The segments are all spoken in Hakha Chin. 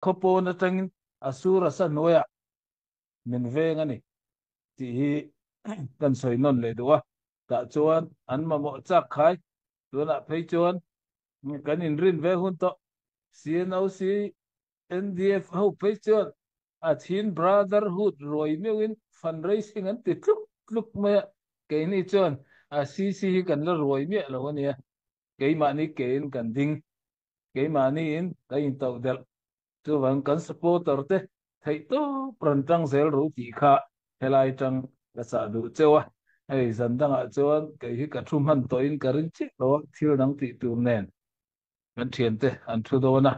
Khuapawn atangin a sur a sa hnuaiah min veng a ni tih hi kan sawi nawn leh duh a. Tah chuan an mamawh chak khai. Tunah phei chuan kan inrin ve hun tawh. CNOC NDF ho phei chuan a Chin Brotherhood ruai meuhin fundraising an ti tluk tluk mai a, keini chuan a CC hi kan la ruai miah lo a nia. Keimahni kein kan ding. Keimahniin kan intoh delh. Chuvang kan supporter te theih tawp rawn tang zel ru tih kha helai tang ka chah duh cheu a. Hei zan dangah chuan kei hi ka thu hman tawhin ka ring chiah lo a, thil dang tih tur nen kan thiante an thu dawn a,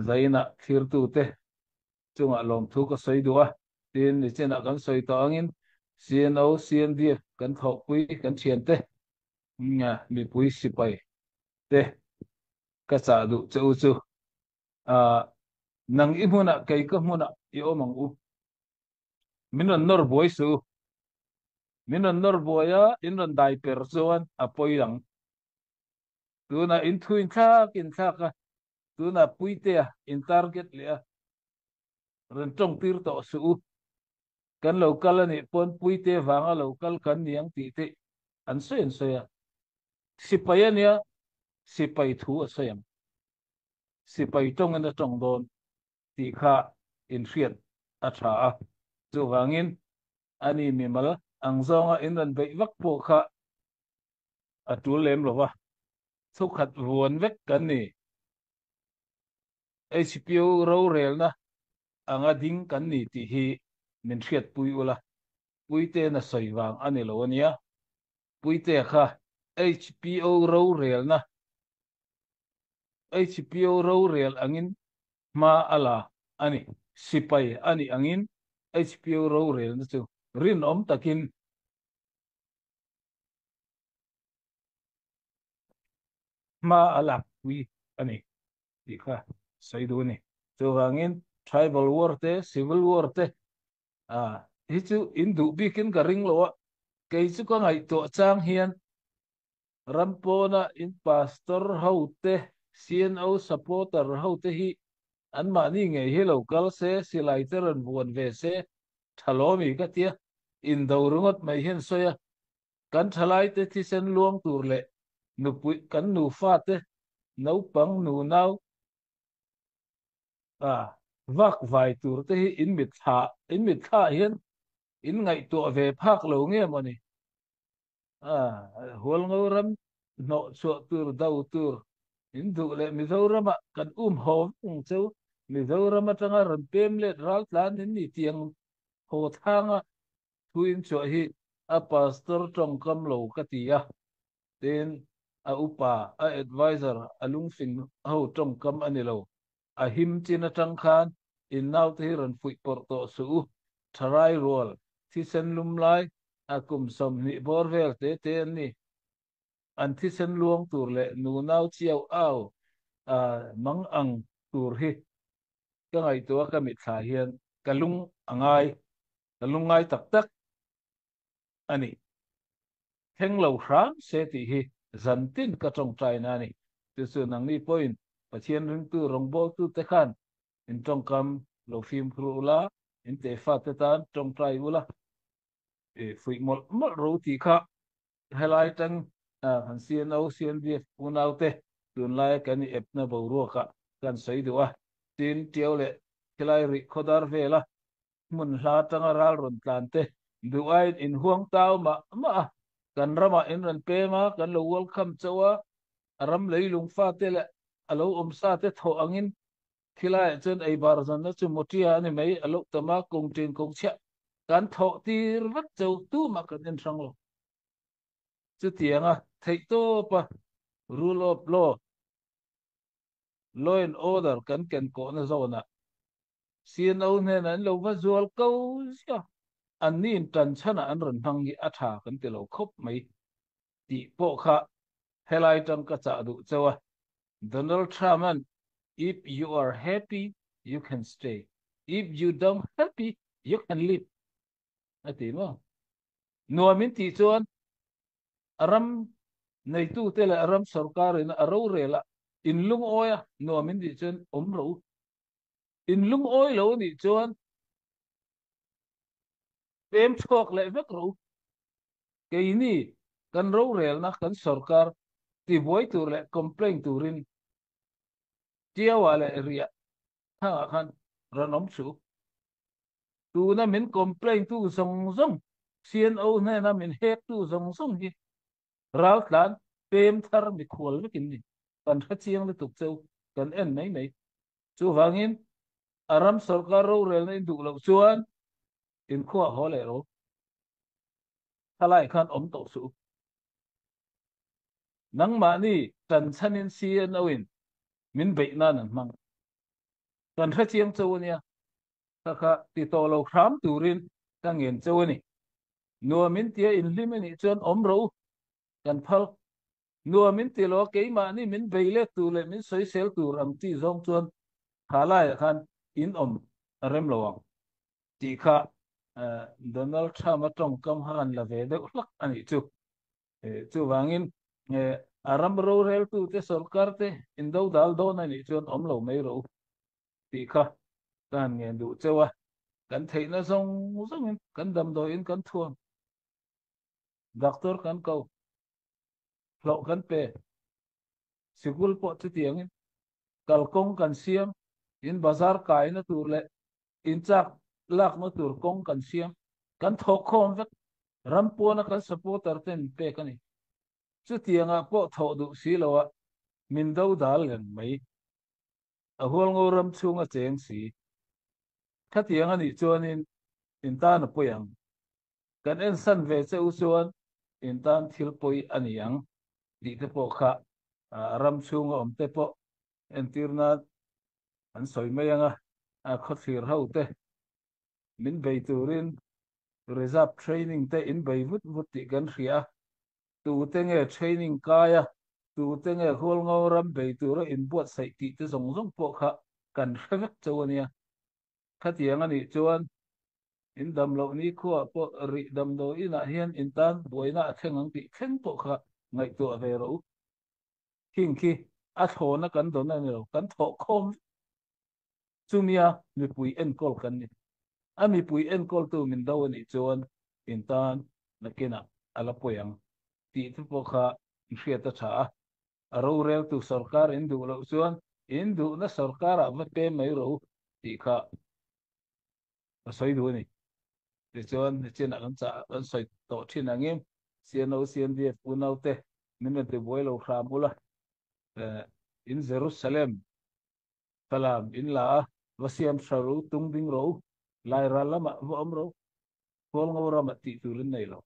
zainah thlirtute chungah lawmthu ka sawi duh a, tin nichinah kan sawi tawh angin CNO, CNDF kan thawhpui kan thiante mipui sipai te ka chah duh che u chu nang i hmunah kei ka hmunah i awm ang u. Min rawn nawr buai suh u. Min rawn nawr buai a, in rawn dai per chuan a pawi ang. Tunah in thu in thlak in thlak a, tunah Puitea in target leh a, rawn tawng tir tawh suh u. Kan lo kal a nih pawn Puitea vanga lo kal kan ni ang tih te an sawi an sawi a. Sipai a nia, sipai thu a sawi ang. Sipai tawngin a tawng dawn tih kha inhriat a tha a. Chuvangin ani mimal ang zawnga in rawn beih vak pawh kha a tul lem lo va, thukhat vuan vek kan ni. HPO rorelna anga ding kan ni tih hi min hriatpui ula, Puite'n a sawi vang a ni lo a nia. Puitea kha HPO rorelna HPO rorel angin hma a la a ni. Sipai a nih angin HPO rorelna chu rinawm takin hma a lakpui a ni tih kha sawi duh a ni. Chuvangin Tribal War te, Civil War te hi chu in duh bikin ka ring lo a, kei chu ka ngaihtuah chang hian ram pawna in pastor ho te, CNO supporter ho te hi anmahni ngei hi lo kal se, silai te rawn vuan ve se, tha lawmi ka tia, indo ringawt mai hian sawi a, kan thalaite thisen luang tur leh nupui kan nufa te naupang nunau a vak vai tur te hi in mitthla in mitthla hian in ngaihtuah ve phak lo nge mawni a hualngo ram hnawh chhuah tur do tur in duh leh Mizoramah kan um haw vek cheu Mizoram atanga rawn pem let ral tlan in ni tiang haw thanga Thu inchhuah hi a pastor tawngkam lo ka ti a, tin a upa, a adviser, a lungfing ho tawngkam a ni lo. A him chin atang khan in naute hi rawn fuih pawrh tawh suh u, tharai rual, thisen lum lai, a kum 20 bawr vel te te an ni. An thisen luang tur leh nunau chiau au mang ang tur hi ka ngaihtuah ka mitthla hian ka lung a ngai. Ka lungngai tak tak a ni. Thleng lo hram se tih hi zantin ka tawngtaina a ni. Chu chu nangni pawhin Pathian ringtu rawngbawltute khan in tawngkam lo fimkhur ula, in teifate tan tawngtai ula, fuih mawlh mawlh ro tih kha helai tang kan CNO, CNDF unaute tunlaia kan i epna boruakah kan sawi duh a. Tin, Tiau leh khilai rih khawdar vela hmun hla atanga ral rawn tlan te duh aiin in huang tau mah mah a, kan ramah in rawn peng a, kan lo welcome chauh a, a ram leilung fate leh a lo awm sa te thawh angin khilaiah chuan ei bar zanna chu motia a ni mai, a loh tam a, kawng ṭin kawng chhiah kan thawh tir vek chauh tumah kan en hrang lo. Chutianga theihtawpa rule of law, law and order kan ken kawhna zawnah CNO hnenah an lo va zual ko zia. Anni in tan chhanah an rawn hmang hi a tha kan ti lo khawp mai tih pawh kha helai tang ka chah duh chauh a. Donald Trump an If you are happy, you can stay. If you don't happy, you can leave a ti maw? Nuam in tih chuan a ram neitute leh a ram sorkarin a rorel a, in lungawi a, nuam in tih chuan awm rawh u. In lungawi lo nih cun pem chuak le vek ro. Kei nih kan rorelnak kan sorkar tibuai tur le complain turin Tiawa le riah thang ah khan ran om su. Tuna min complain tu zong zong CNO hnena min hek tu zong zong hi raltlan pem thar mikhual vekin ni kan hre chiang lutuk cheu kan en mai mai. Chuvangin a ram sorkar rorelna in duh loh chuan in khua haw leh ro. Thalai khan om to su. Nangmah nih ṭanchan in CNO in min beih nan an hmang. Kan hre chiang cheu ania. Khakha ti to lo hram turin ka ngen cheu ani. Nuam in tia in hlim ani chuan om ro kan phal. Nuam in ti lo keimah nih min bei let tu le min soisel tur ang ti zawng chuan kha lai ah khan in om a rem lo ang ti kha Donald Trump a tawngkam kha kan la ve deuh hlak anih chu. Chuvangin a ram roreltu te sorkar te in dodal dawn anih chuan awm lo mai rawh u tih kha ka han ngen duh cheu a. Kan theihna zawng zawngin kan damdawiin kan thuam, doctor kan ko, hlawh kan pe, sikul pawh chutiangin kalkawng kan siam, in bazar kaina tur leh in chak lakna tur kawng kan siam, kan thawhkhawm vek. Ram pawna kan supporter ten min pek a ni. Chutiangah pawh thawh duh si loa min do dal reng mai. A hualngo ram chhung a cheng si. Khatiang a nih chuanin in tan a pawi ang. Kan ensan ve che u chuan in tan thil pawi a ni ang tih te pawh kha ram chhunga awm te pawh entir nan an sawi mai ang a, khawthlir ho te min bei turin reserve training te in bei vut vut tih kan hria a, tute nge training kai a, tute nge Hualngo ram bei tura inbuatsaih tih te zawng zawng pawh kha kan hre vek chauh a nia. Khatiang a nih chuan in dam loh nikhua pawh rih damdawi inah hian in tan buaina a thleng ang tih thleng pawh kha ngaihtuah ve rawh u. Khing khi a thlawna kan dawn a ni lo, kan thawh khawm vek. Chumia mipui enkawl kan ni. A mipui enkawltu min do a nih chuan in tan nakinah a la pawi ang tih te pawh kha in hriat a tha a. A roreltu sorkar in duh loh chuan in duhna sorkarah va pem mai rawh u tih kha ka sawi duh a ni. Tichuan nichinah kan chah kan sawi tawh thin angin CNO CNDF unaute min rawn tibuai lo hram ula in Jerusalem Falam in la a, va siam hra ru, tung ding rawh u, Lairal lamah va awm rawh u, Hualngo ramah tih tur in nei lo.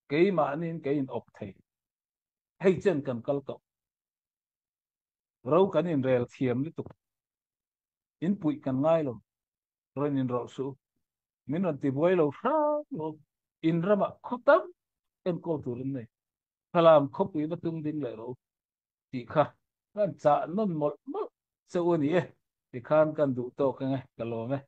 Keimahniin kei in awp thei. Hei chen kan kal tawh. Ro kan inrel thiam lutuk. In puih kan ngai lo. Rawn inrawlh suh u. Min rawn tibuai lo hram lo. In ramah khaw tam enkawl tur in nei. Falam khawpui va tung ding leh rawh u. Tih kha kan chah nawn mawlh mawlh che u a ni e. Tikhan kan duh tawk ang e, ka lawm e.